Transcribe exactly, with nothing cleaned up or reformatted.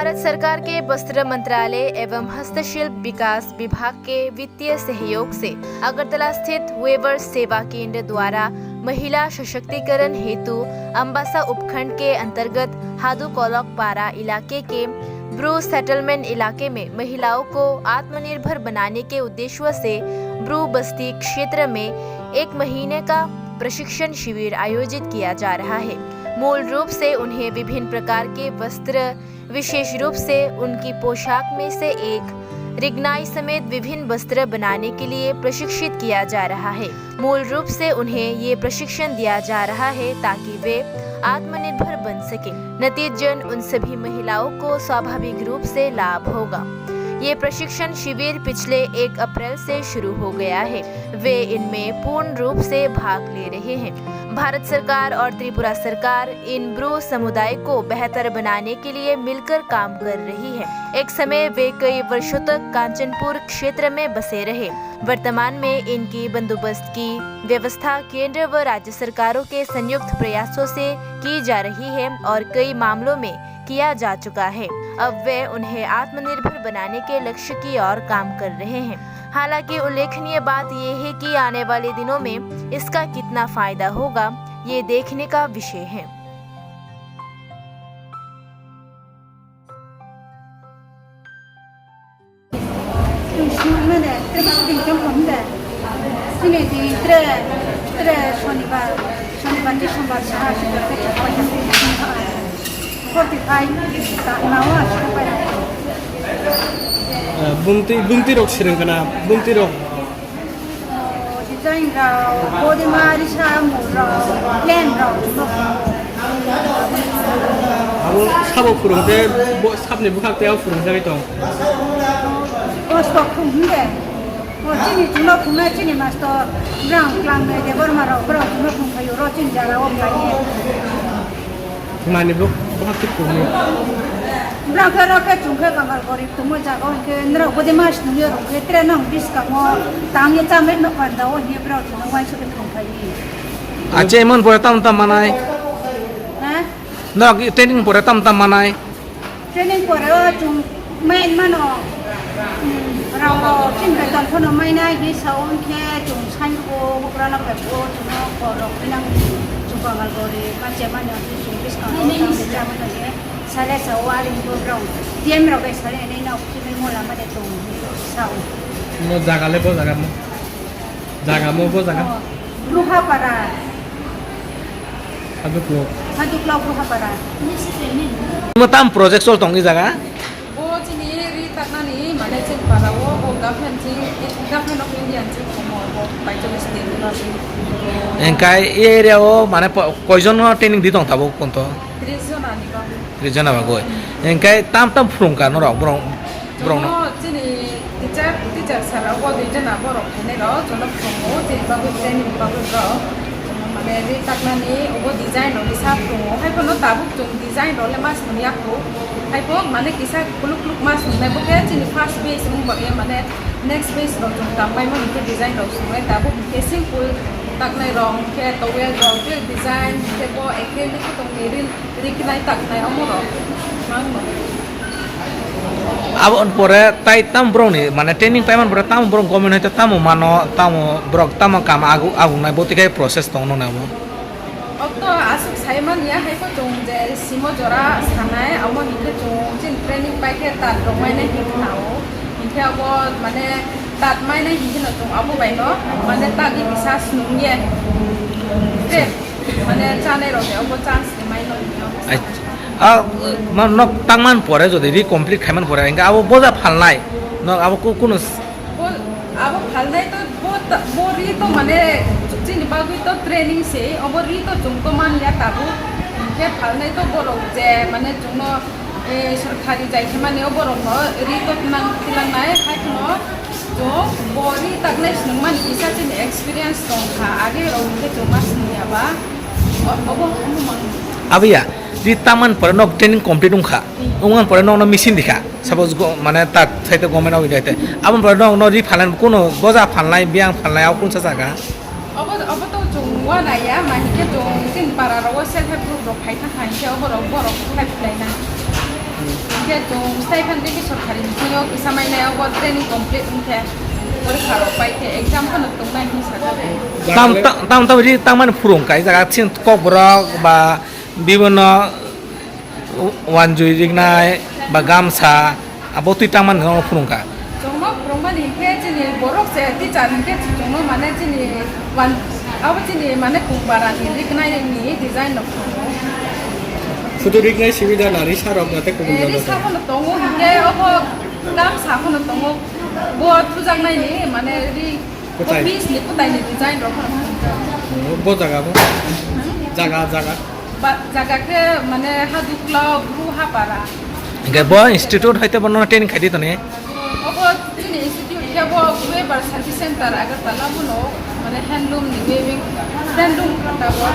भारत सरकार के वस्त्र मंत्रालय एवं हस्तशिल्प विकास विभाग के वित्तीय सहयोग से अगरतला स्थित वेवर सेवा केंद्र द्वारा महिला सशक्तिकरण हेतु अम्बासा उपखंड के अंतर्गत हादू कोलक पारा इलाके के ब्रू सेटलमेंट इलाके में महिलाओं को आत्मनिर्भर बनाने के उद्देश्य से ब्रू बस्ती क्षेत्र में एक महीने का प्रशिक्षण शिविर आयोजित किया जा रहा है। मूल रूप से उन्हें विभिन्न प्रकार के वस्त्र, विशेष रूप से उनकी पोशाक में से एक रिगनाई समेत विभिन्न वस्त्र बनाने के लिए प्रशिक्षित किया जा रहा है। मूल रूप से उन्हें ये प्रशिक्षण दिया जा रहा है ताकि वे आत्मनिर्भर बन सके। नतीजन उन सभी महिलाओं को स्वाभाविक रूप से लाभ होगा। ये प्रशिक्षण शिविर पिछले एक अप्रैल से शुरू हो गया है। वे इनमें पूर्ण रूप से भाग ले रहे हैं। भारत सरकार और त्रिपुरा सरकार इन ब्रू समुदाय को बेहतर बनाने के लिए मिलकर काम कर रही है। एक समय वे कई वर्षों तक कांचनपुर क्षेत्र में बसे रहे। वर्तमान में इनकी बंदोबस्त की व्यवस्था केंद्र व राज्य सरकारों के संयुक्त प्रयासों से की जा रही है और कई मामलों में किया जा चुका है। अब वे उन्हें आत्मनिर्भर बनाने के लक्ष्य की ओर काम कर रहे हैं। हालांकि उल्लेखनीय बात ये है कि आने वाले दिनों में इसका कितना फायदा होगा, ये देखने का विषय है। Twi swnamnani tre shooting tong kong de. Chini di tre, tre shonibar, shonibar ni sombar saha se forty five ta nao aswk pai. Eh, bumtwi, bumtwi rok swrwng kana, bumtwi rok. Design rok, body ma risa mur rok, plan rok, chuno. Abo sabo phwrwng tei bo sabni bwkhak tei abo phwrwng jagwi tong. O sok thung hwn de. O chini chuno phungnai chini mastor, brang klang de Debbarma rok, brang chuno phung phaio, ro chini jaga o khlai. Mani bo, bo hapsi kumi. Bwrang khe rok khe chwng khe kangal gorib tongmo jaga o hwnkhe norok body mas nungya rok khe tre nang bwskango tangya chamai no panda o hwnwi bwrok chwng uansukhe thangphai. Ache, emon pore tam tam manai. Ha? Norok training pore tam tam manai. Training pore o chwng main mano, hmm, rang rok chini beton phano mainai hinwi sa-o, hwnkhe chwng sai rwgo, hugrano phaibo, chwngno khor rok khe nang chwng kangal gori, ma che mani hwnkhe chwng bwskango tangwi chabwi tongkhe, sale sa-o, ari hwnwi borok D M rok bai sale hinwi nok chini mola mani tong hinwi sa-o. Mo jaga le bo jaga mo? Jaga mo bo jaga? Ruhapara. Haduklok. Haduklok Ruhapara. Mo tam project chol tong i jaga? Bo chini ri taknani mane chini para o, bo government chini, government of India chini komo bo paichallis din. Engkai e area o mane po-, koijon no training di tong tabuk punto? Tris jona ni bagwi. Tris jona bagwi. Engkai tam tam phwrwngkha norok borok? Borokno? Chini teacher, teacher sir rok bo dui jona borok phainai rok, jono phwrwngo, chini bagwi, training ni bagwi borok. Mane ri taknani obo design rok ni sa phwrwngo. Hai phano tabuk chwng design rok le ma swrwng ya kho. Hai pho mane kisa kuluk kuluk ma swrwngnai, bo khe chini first batch wng ba ye, mane next batch rok chwng tam bai mani khe design rok swrwngnai. Tabuk khe simple taknai rok, khe towel rok, khe design, khe bo ekhe ni khe tongni ri. Riknai taknai omo rok. Mang no. Abo pore tai tam borok ni, mane training paimani pore tam borok government hai tam mano, tam borok tam kam agu, agu nai bo tikai process tong no nai mo. Okto aswk sai man ya, hai ko chwng je simo jora sanai, amo hinkhe chwng chin training pai khe tat rok mai nai hinkhe na o. Hinkhe abo mane tat mai nai hinkhe no chwng abo bai no, mane tat ni kisa snung ye. Te Mane chanai rok ni obo chance ni mai no ni obo. Ai, ah, ma, nok tangman pore jodi ri complete khaiman pore, engka abo boja phalnai, nok abo ku-, kunu s- Bo, abo phalnai to bo ta-, bo ri to mane chini bagwi to training se, obo ri to chwng to man ya tabuk. Hinkhe phalnai to borok je mane chwngno, eh, sorkari jai khe mani o borok no ri to tinang, tinang nai, hai kheno chwng bo ri taknai swrwngmani kisa chini experience tong kha, age rok hwnkhe chwng ma swrwng ya ba, o-, obo wngmang. Abiya, ri tangman pore nok training complete wngkha, wngmani pore nokno machine rikha, suppose go-, mane ta sai te government of India te, aboni pore nokno ri phalnai kuno boja phalnai, biyang phalnai, abo kunsa jaga? Obo, obo to chwng uanai ya, ma hinkhe chwng chini para rogo self help group rok phai thang kha hinkhe obo rok borok help khlai na. Hingke chwng stipend tei sorkari ni thwiyo kisa mainai, obo training complete wngkhe porikha rok pai khe exam phano tongnai hinwi sakha. Tam, tam, tam, tam, ri tangmani phurung kai jaga chin kokborok ba bibinno wanjui rignai ba gamsa abo twi tangmani no phurung ka. Chwngno phurungmani hingke chini borok se teacher hingke chwngno mane chini wan-, abo chini mane kung bara ni rignai ni design no phurungo. Sudu rignai sibida nari sarok na te kung. Eh, ri sa phano tongo hingke obo gamsa phano tongo. Bo thujaknai ni mane ri Kwtai. Office ni kwtai ni design rok phano phurungo. Bo jaga bo? Jaga, jaga. Ba, jaga khe mane Hadukla, Bru Hapara. Hingke bo institute hoite bono training khaidi toni? Obo chini institute khe bo Weaver Service Center Agartala bono mane handloom ni weaving, handloom kanta bo.